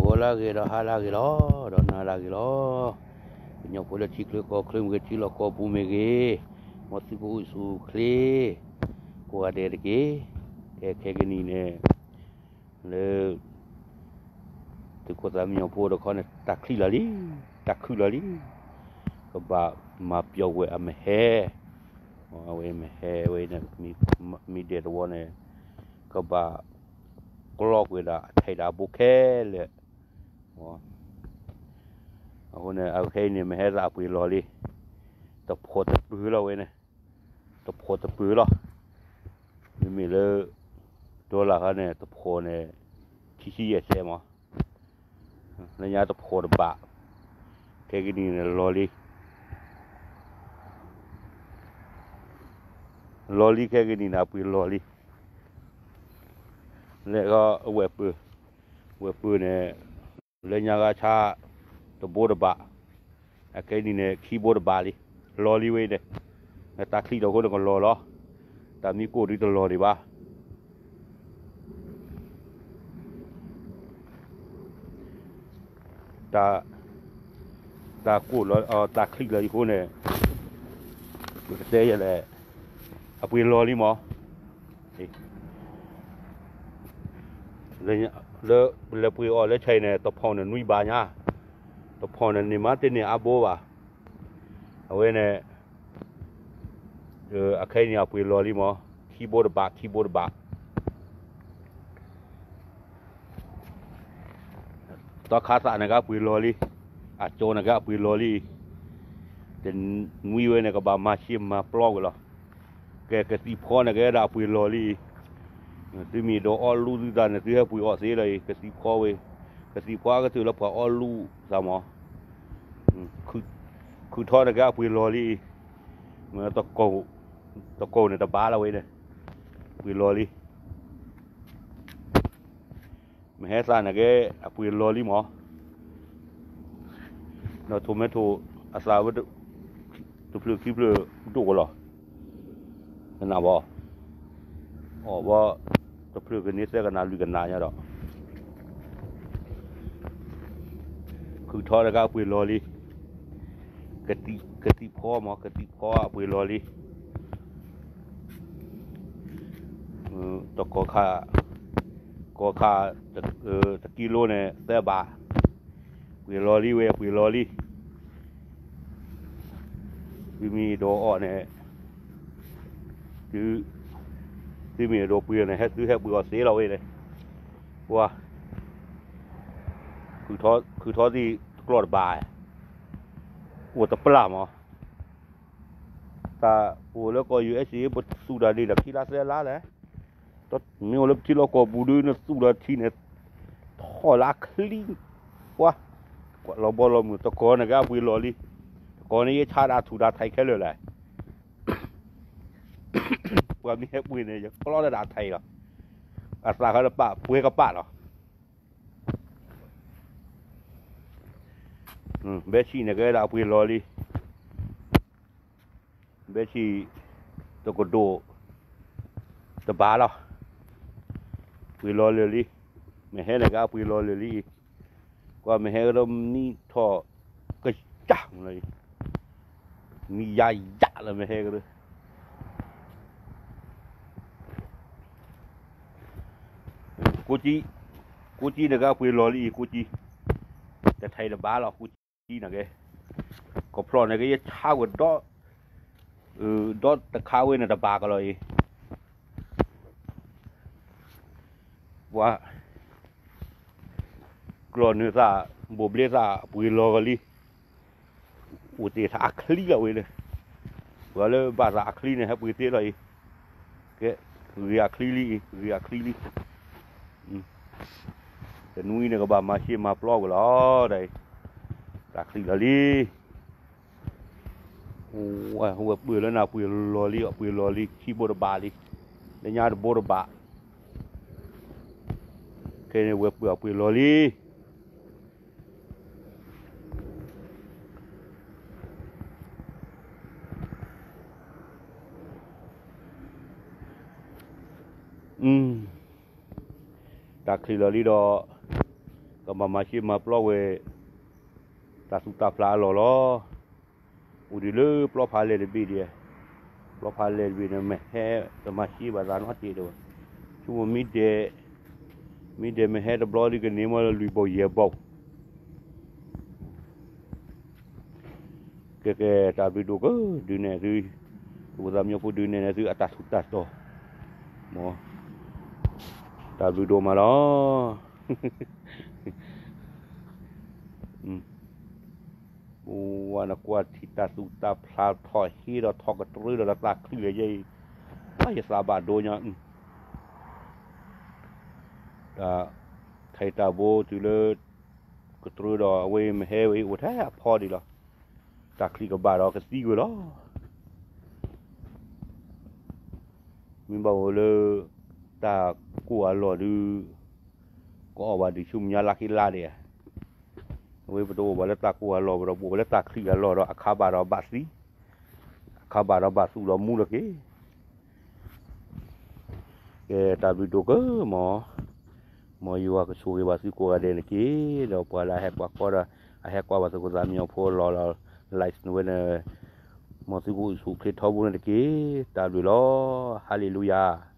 ဂီၤလၢဂ့ၤဒီးဟါလၢဂ့ၤလီၤ, ဒီးနၤလၢဂ့ၤလီၤ. ကညီဖိလၢထံချၢကီၢ်ချၢမ့ၢ်ဂ့ၤ, ထံလီၢ်ကီၢ်ပူၤမ့ၢ်ဂ့ၤ, မ်သုကအိၣ်ဆူၣ်အိၣ်ချ့ ကိးဂၤဒဲးတက့ၢ်. ကဲခဲကနံၣ်န့ၣ် လၢ သုးခိၣ်သးမံညီၤဖိတခီန့ၣ် တၢ်ချံးလီၤလံ, တၢ်ခုၣ်လီၤလံ, ကဘၣ်မၤပျီၢ်ကွံာ်အမ့ၢ်ဟဲ, အဝဲမ့ၢ်ဟဲဝဲန့ၣ် မ့ၢ်ဒဲးတဝီန့ၣ် ကဘၣ်ကျီကွံာ်ဒၣ်အထံးဒၣ်အဘိခဲလၢာ်. အဃိန့ၣ် အခဲအံၤန့ၣ် မ့ၢ်ဟဲသးအပှ့ၤလီၤလံ, တဖိးတပၢၤလီၤဝဲန့ၣ်, တဖိးတပၢၤလီၤ. မ့မ့ၢ်လၢ ဒီလၣ်ခါန့ၣ် တဖိးန့ၣ် ခံဆံယဲၢ်စဲးမး, လၢညါတဖိးတဘး, ခဲကနံၣ်န့ၣ်လီၤလံ, လီၤလံခဲကနံၣ်န့ၣ် အပှ့ၤလီၤလံ. လၢအဝဲၢ်ပၢၢ်, ဝဲၢ်ပၢၢ်န့ၣ် လၢညါဂၤဆါ တဘိတဘး, အခဲနံၣ်န့ၣ် ခံဘိတဘးလံ, လီၤလံဝဲအံၤန့ၣ်, တၢ်ချံးထီၣ်အဃိန့ၣ်ကလီၤလီၤ, တၢ်မံကိၢ်ဒုတလီၤဒံးဘၣ်. တၢ်, တၢ်ကိၢ်လီၤ, တၢ်ချံးလီၤအံၤအဃိန့ၣ်, ပကတဲယဲလဲၣ်, အပှ့ၤလီၤလံမး. လၢ, လၢပလဲၤပှ့ၤအီၤလၢဆဲအံၤန့ၣ် တဖိးန့ၣ်နွံဘးညါ, တဖိးန့ၣ်န့ၢ်မးတန့ၢ်အါဘိဘၣ်. အဝဲန့ၣ် အခဲအံၤန့ၣ် အပှ့ၤလီၤလံမး, ခံဘိတဘး, ခံဘိတဘး. တီခါသးန့ၣ်ကပှ့ၤလီၤလံ, အကၠီန့ၣ်ကပှ့ၤလီၤလံ, တနွံဝဲန့ၣ် ကဘၣ်မၤရှဲမၤပျီကွံာ်လီၤ. ကဲကသံၣ်ဖီန့ၣ်ကဲဒၣ်အပှ့ၤလီၤလံအံၤ, သုမ့ၢ်ဒိးအီၣ်လူၢ်သုသးန့ၣ် သုဟဲပှ့ၤအီၣ်သ့လီၤအံၤ, ကသံၣ်ဖီဝဲ, ကသံၣ်ဖီအကတၢၢ်လၢပှၤအီၣ်လူၢ်သးမး, ခုၣ်ထီန့ၣ်ကဲအပှ့ၤလီၤလံအံၤ, တကိၢ်န့ၣ်တဘးလီၤဝဲန့ၣ်, ပှ့ၤလီၤလံ. မ့ၢ်ဟဲသးန့ၣ်ကဲ အပှ့ၤလီၤလံမး, ဒီး tomato အသးဝဲ တဖျၢၣ်ခံဖျၢၣ်ဒိၣ်ကလီၤ, ကနၣ်ဘၣ်, အီၣ်ဘၣ် တဖျၢၣ်ကန့ၢ်သၢကနၣ်လွံၢ်ကနၣ်ညါဒီး ခုၣ်ထီတခါအပှ့ၤလီၤလံ, ကသံၣ်ဖီမး ကသံၣ်ဖီအပှ့ၤလီၤလံ, တကီၢ်ခါ, ကီၢ်ခါ, တကံလိန့ၣ် သၢဘး, ပှ့ၤလီၤလံဝဲ ပှ့ၤလီၤလံ, သုမ့ၢ်ဒိးအီၣ်န့ၣ်, သုမ့ၢ်ဒိးပှ့ၤန့ၣ် ဟဲသုဟဲပှ့ၤအီၣ်သ့လီၤဝဲန့ၣ်, ပှၤ ခုၣ်ထီသ့ၣ်တကျီၢ်တဘး, အိၣ်တပျၢ်မး, တၢ်အိၣ်လၢကီၢ် ယူၢ်အ့ၣ်စ့ ပသူၣ်တၢ်ဒ်န့ၣ်ခံလါသၢလါလဲၣ်, မ့ၢ်အိၣ်လၢပထံလီၢ်ကီၢ်ပူၤဒု နသူၣ်လီၤထံန့ၣ်, ထီၣ်လၢအချံ, ပှၤ, ကွၢ်လီၤဘီလီၤမုၢ် တကီၢ်န့ၣ်ကဲအပှ့ၤလီၤလံ, တကီၢ်န့ၣ်ယဆါဒၣ်ထူၣ်ဒၣ်ထံခဲလၢာ်လဲၣ် ပှၤမ့ၢ်ဟဲပှ့ၤန့ၣ် ယကျီလၢဒၣ်ထံလီၤ, အသးခါလၢပာ်ပှဲၤကပာ်လီၤ, ဘဲဆံးန့ၣ်ကဲဒၣ်အပှ့ၤလီၤလံ, ဘဲဆံး တကဒိၣ် တဘးလီၤ, ပှ့ၤလီၤလၢာ်လံ, မ့ၢ်ဟဲန့ၣ်ကဲအပှ့ၤလီၤလၢာ်လံအံၤ, ကွၢ်မ့ၢ်ဟဲကဒီးမံထီၣ်ကယၢ်လီၤအံၤ, မံယၤယၤလီၤမ့ၢ်ဟဲကဒီး ကိးကံ, ကိးကံန့ၣ်ကဲအပှ့ၤလီၤလံအံၤ ကိးကံ, တထံတဘးလီၤ ကိးကံန့ၣ်ကဲ, ကဖျီၣ်န့ၣ်ကဲယဆါဝဲဒီး, ဒီးတခါဝဲန့ၣ်တဘးကလီၤအံၤ, ပှၤ ကျီၢ်နုာ်သး, ဘိၣ်ဘျ့သးအပှ့ၤလီၤကလံ, အိၣ်တ့ၢ်သးအချံလီၤဝဲန့ၣ်, ပှၤလၢဘၣ်သးအချံန့ၣ် ဟဲပှ့ၤသ့လီၤအံၤ, ကဲ, ဂ့ၤအချံလံအံၤ ဂ့ၤအချံလံ, တနွံန့ၣ်ကဘၣ်မၤရှဲမၤပျီကွံာ်လီၤ, တၢ်ချံလီၤလံ ဝဲပှ့ၤလၢနၤပှ့ၤလီၤလံ အပှ့ၤလီၤလံ ခံဘိတဘးလံ, လၢညါတဘိတဘး, ခဲန့ၣ်ဝဲပှ့ၤအပှ့ၤလီၤလံ, တၢ်ချံလီၤလံဒီး, ကဘၣ်မၤရှဲမၤပျီဝဲ တၢ်သူၣ်တၢ်ဖျးအလီၢ်လီၤ. အိၣ်ဒံးလၢပျီဖးလဲၢ်တဘ့ၣ်ဒံး, ပျီဖးလဲၢ်တဘ့ၣ်န့ၣ် မ့ၢ်ဟဲတမၤရှဲဘၣ်သးနီတစဲးဒီး, ဆိကမိၣ်မ့ၢ်ဒဲး, မ့ၢ်ဒဲးမ့ၢ်ဟဲတဘျီဒ်ကန့ၢ်မ့ၢ်လၢလွံၢ်ဘီၣ်ယဲၢ်ဘီၣ် ကဲကဲ တၢ်ဘျုးဒိၣ်က့ၤ ဒုးနဲၣ်သု, ပသးမံဖိဒုးနဲၣ်န့ၣ်သုအတၢ်ထူးတၢ်တီၤ, မ်, တၢ်ဘျုးဒိၣ်မးလီၤ. ပဝဲနကွၢ်ထံတၢ်သူၣ်တၢ်ဖျးထီၣ်ဟ့ဒီးထီၣ်ကတြၢဒီးတၢ်ချံၣ်လၢယဲအံၤ, ယသးဘၣ်ဒိညါ, တၢ်, ခဲအံၤတၢ်ဘိတုၤလၢ ကတြၢဒီးအဝဲမ့ၢ်ဟဲဝဲအံၤအိၣ်ထဲအဖီဒံးလီၤ. တၢ်ချံၣ်ကဘၣ်ဒီးကသံကွံာ်လီၤ. မ့ၢ်ဘၣ်အိၣ်လၢ တၢ်ကိၢ်အလီၢ်ဒုး ကအီၣ်ဘၣ်ဒံးဆူမဲာ်ညါလါခ့လါဒံးဧါ. အဝဲပတအိၣ်ဘၣ်လၢတၢ်ကိၢ်အလီၢ် ပတအိၣ်ဘၣ်လၢတၢ်ချံၣ်အလီၢ်ဒီး အခါဘၣ်ဒီးဘၣ်သံ, အခါဘၣ်ဒီးဘၣ်သူၣ်ဒီးမူလၢက့ၤ ကဲတၢ်ဘျုးဒိၣ်က့ၤ မ်, မ်ယွၤကဆိၣ်ဂ့ၤဘၣ်သုကိးဂၤဒဲးန့ၣ်တက့ၢ်. ဒီးပှၤလၢအဟဲကွၢ်ကီဒီး အဟဲကွၢ်ဘၣ်သကိးသးမံအဖိလီၤလီၤ live န့ၣ်ဝဲန့ၣ်, မ်သုကအိၣ်ဆူၣ်အိၣ်ချ့ထီဘိန့ၣ်တက့ၢ်. တၢ်ဘျုးလီၤ. ဟါလ့လူယၤ.